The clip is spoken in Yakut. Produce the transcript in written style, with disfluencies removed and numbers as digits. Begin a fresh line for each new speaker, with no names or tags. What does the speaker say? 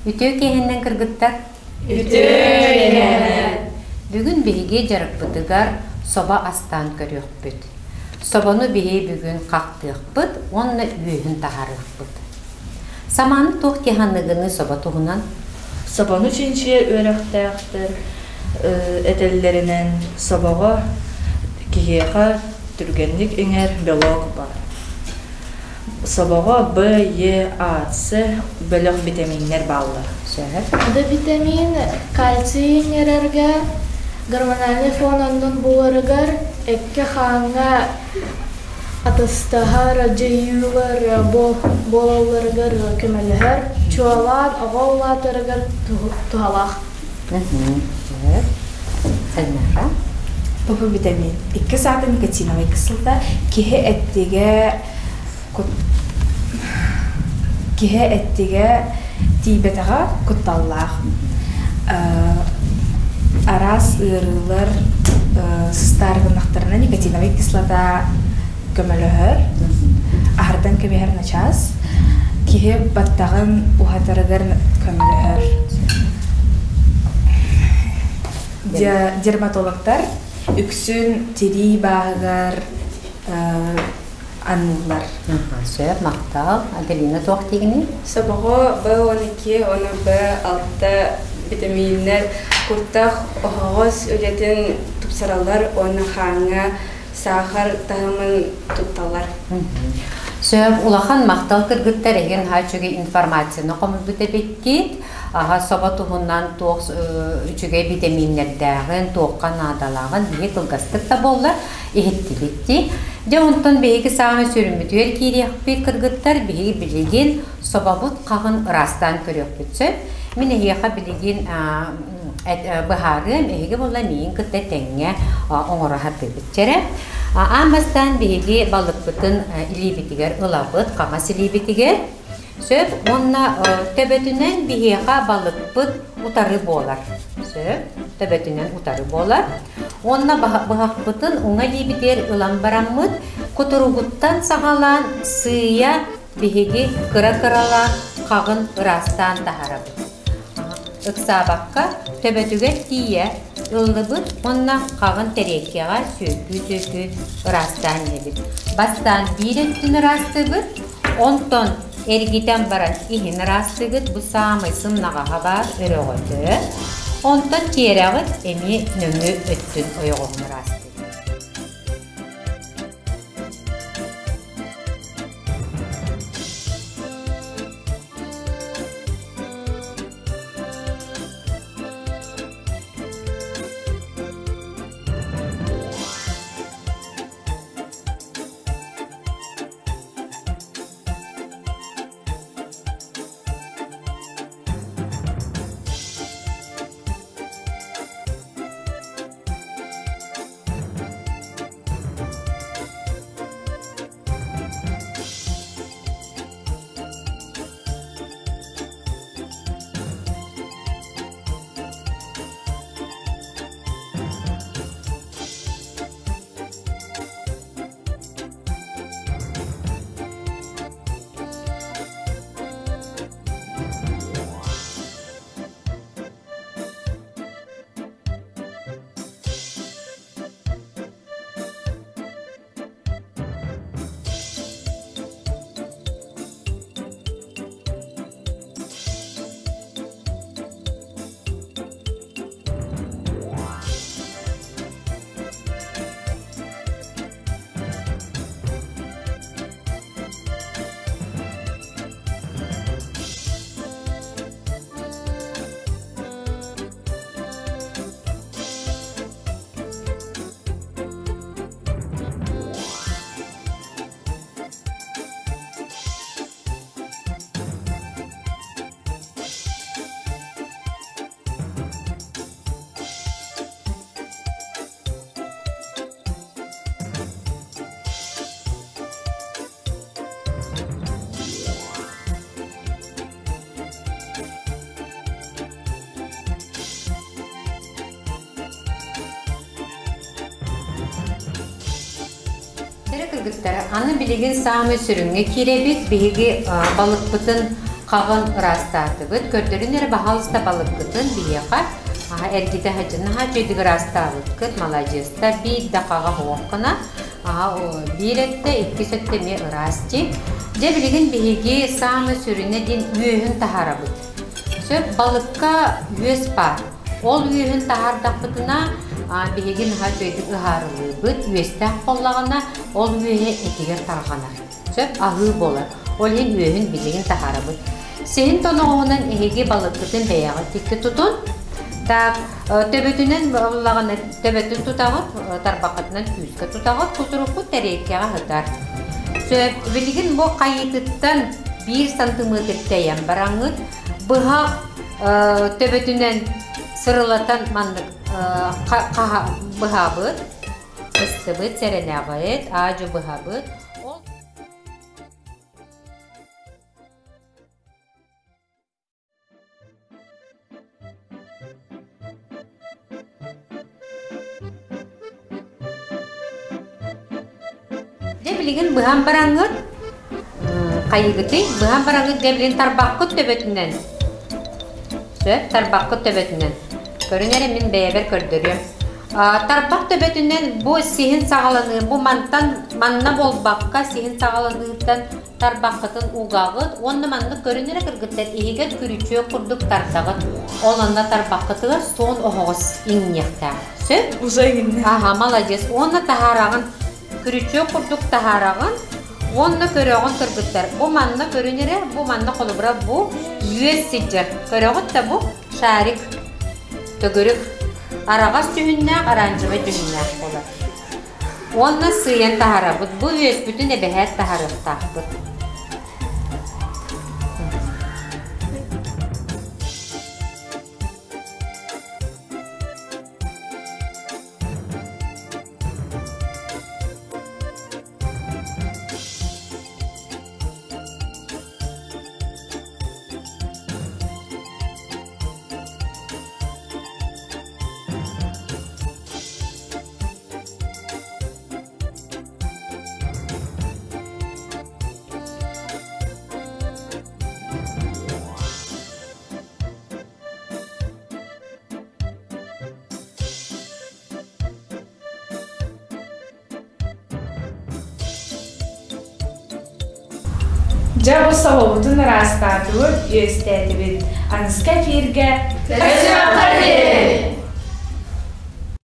Үтүө киэһэннэн кыргыттар.
Үтүө киэһэнэн.
Бүгүн биһиги дьарыкпытыгар собо астаан көрүөхпүт. Собону биһи бүгүн хахтыахпыт уонна үөһүн таһаарыахпыт. Самааны туох киһаныгыны собо туһунан?
Собону чинчийэр үөрэхтээхтэр этэллэринэн собоҕо киһиэхэ түргэнник иҥэр белок баар. Собоҕо Б, Е, А, С бөлөх битэмииннэр бааллар.
Сөп.
Д витамин кальций иҥэрэргэ, гормональнай фон оннун буларыгар, эккэ-хааҥҥа атастаһар дьайыылар буолалларыгар көмөлөһөр, чуолаан оҕо улаатарыгар туһалаах.
Сөп. Сайнара.
П витамин. Иккис аата никотиновай кислота. Киһи эттигэ киһи эттигэ тиийбэтэҕэ кутталлаах. Араас ыарыылар сыстаары гыннахтарына никотиновай кислота көмөлөһөр. Аһардан кэбиһэр начаас. Киһи баттаҕын уһатарыгар көмөлөһөр. Дерматологтар үксүн тирии бааһыгар аныыллар.
Сөп, махтал. Аделина туох диигиний?
Собоҕо Б12 уонна Б6 битэмииннэр куртах оһоҕос үлэтин тупсараллар уонна хааҥҥа саахар таһымын тутталлар.
Сөп, улахан махтал кыргыттар эһигин наһаа үчүгэй информацияны хомуйбут эбиккит. Аһа собо туһунан туох үчүгэй битэмииннэрдээҕин, туохха наадалааҕын биһиги кылгастык да буоллар иһиттибит дии. Дьэ онтон биһиги саамай сүрүммүтүгэр киириэхпит кыргыттар биһиги билигин собобут хаҕын ыраастаан көрүөхпүт сөп. Мин эһиэхэ билигин быһаарыам, эһиги буолла миигин кытта тэҥҥэ оҥоро сатыыбыт. Чэрэ, аан бастаан биһиги балыкпытын илиибитигэр ылабыт, хаҥас илиибитигэр. Сөп уонна төбөтүнэн биһиэхэ балыкпыт утары буолар. Сөп, төбөтүнэн утары буолар. Уонна быһахпытын уҥа илиибитигэр ылан бараммыт, кутуругуттан саҕалаан сыыйа биһиги кыра-кыралаан хаҕын ыраастаан таһарабыт. Ыксаабакка төбөтүгэр тиийэ ыллыбыт уонна хаҕын тэриэлкэҕэ сүөкүү-сүөкүү ыраастаан иһэбит. Бастаан биир өттүн ыраастыыбыт, онтон эргитэн баран иһин ыраастыыгыт, бу саамай сымнаҕаһа баар өрөҕөтө. Онтон тиэрэҕит эмиэ нөҥүө өттүн ойоҕоһун ыраастыыбыт. Эрэ кыргыттар, аны билигин саамай сүрүҥҥэ киирэбит. Биһиги балыкпытын Хаҕын ыраастаатыбыт. Көрдөрүн эрэ баһаалыста балыккытын биһиэхэ аһа эргитэ сылдьын наһаа үчүгэйдик ыраастаабыккыт, маладьыастар, биир да хаҕа суох гына. Аһа биир өттө, иккис өттө эмиэ ыраас дии. Дьэ билигин биһиги саамай сүрүнэ диэн үөһүн таһаарабыт. Сөп балыкка үөс баар. Ол үөһүн таһаардахпытына биһиги наһаа үчүгэйдик ыһаарылыыбыт. Үөстээх буоллаҕына ол үөһэ этигэр тарҕанар. Сөп аһыы буолар. Ол иһин үөһүн билигин таһаарабыт. Сиһин тоноҕоһунан эһиги балыккытын бэйэҕит икки тутун. Так, төбөтүнэн буоллаҕына төбөтүн тутаҕыт, тарбаххытынан күүскэ тутаҕыт, кутуруккут тэриэлкэҕэ сытар. Сөп, билигин бу хайыытыттан биир сантыметр тэйэн бараҥҥыт, быһах төбөтүнэн сырылатан маннык быһабыт, ыстыбыт, сэрэнэҕит, аадьу быһабыт. Ол Дьэ билигин быһан бараҥҥыт хайыгытый? Быһан бараҥҥыт дьэ билигин тарбаххыт төбөтүнэн. Сөп, тарбаххыт төбөтүнэн. Көрүҥ эрэ мин бэйэбэр көрдөрүөм. Тарбах төбөтүнэн бу сиһин саҕаланыы, бу мантан манна буолбакка сиһин саҕаланыыттан тарбаххытын угаҕыт уонна маннык көрүнэрэ кыргыттар иһигэр күрүчүөк курдук тардаҕыт. Ол онно тарбаххытыгар суон оһоҕос иҥниэхтээх. Сөп?
Уже иҥиннэ.
Аха, маладьыас. Уонна таһаараҕын. Күрүчүөк курдук таһаараҕын. Уонна көрөҕүн кыргыттар. Бу манна көрүнэрэ, бу манна холобура бу үөс сылдьар. Көрөҕүт да бу шарик төгүрүк араҕас дьүһүннээх, оранжевай дьүһүннээх буолар. Уонна сыыйан таһаарабыт. Бу үөспүтүн эбэһээт таһаарыахтаахпыт.
Дьэ бу собобутун ыраастаатыбыт, үөстээтибит. Аныска эфиргэ
Көрсүөххэ диэри!